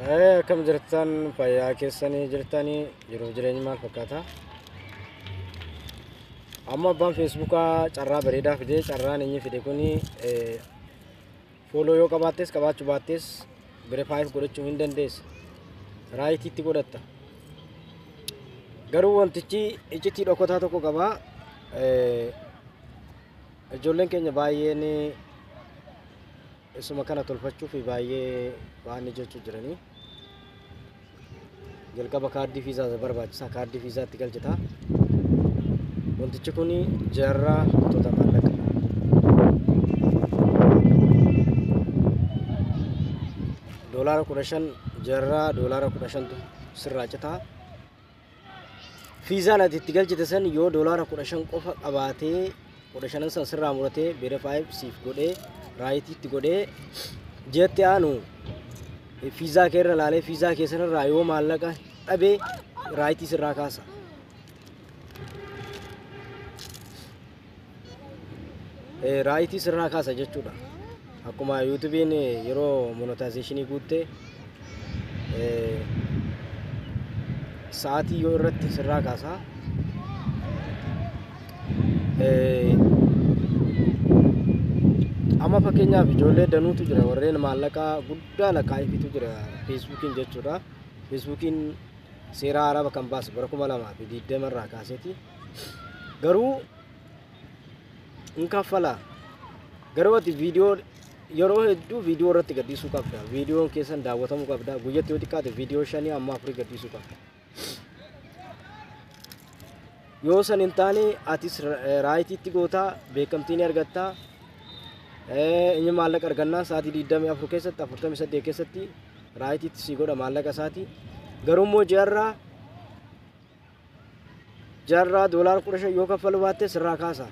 Akkam jirtan, fayyaa keessanii jirtanii, jiruuf jireenyi maal fakkaata? Amma abbaan Feesbuukaa carraa bareedaa fide. Carraan inni fide kuni follow yoo qabaattes qabaachuu baattes verify godhachuu hin dandeessa. Rightiitti godhatta. Garuu wantichi iccitii dhokotaa tokko qaba. Ijoolleen keenya baay'een isuma kana tolfachuuf baay'ee waan jechuu jiranii. Jalqaba kaardii fiizaa barbaachisaa, kaardii fiizaatti galchita. Wantichi kun jaarraa wantoota maallaqa. $15 jaarraa $15tu sirraa citaa. Fiizaan ati itti galchite san yoo $15 qofa qabaatee, 15n san sirraa muratee, verify siif godhee, rightiitti godhee, ji'atti aanu fiizaa kee irra laalee fiizaa kee sanarraa yoo maallaqa dhabee rightii sirraa kaasa. Rightii sirraa kaasa jechuudha. Akkuma YouTubeiin yeroo monetizationii guutte sa'aatii yoo irratti sirraa kaasa. Amma fakkeenyaaf ijoollee danuutu jira, warreen maallaqa guddaa lakkaa'eefitu jira Feesbuukiin jechuudha. Feesbuukiin seera haaraa kan baase bara 2020 irraa kaaseeti. Garuu hin kaffala. Garuu ati viidiyoo yeroo hedduu viidiyoo irratti gadhiisuu qabda. Viidiyoon keessan daawwatamuu qabda. Guyyatti yoo xiqqaate viidiyoo 5 amma 4 gadhiisuu qabda. Yoo san hin taane atis rightiitti gootaa, beekamtii ni argattaa. Inni maallaqa argannaa sa'aatii 24 keessatti, 48 keessatti rightiitti sii godha maallaqa isaati. Garuu immoo ji'arraa $15 yoo kaffalu baatte sirraa kaasa.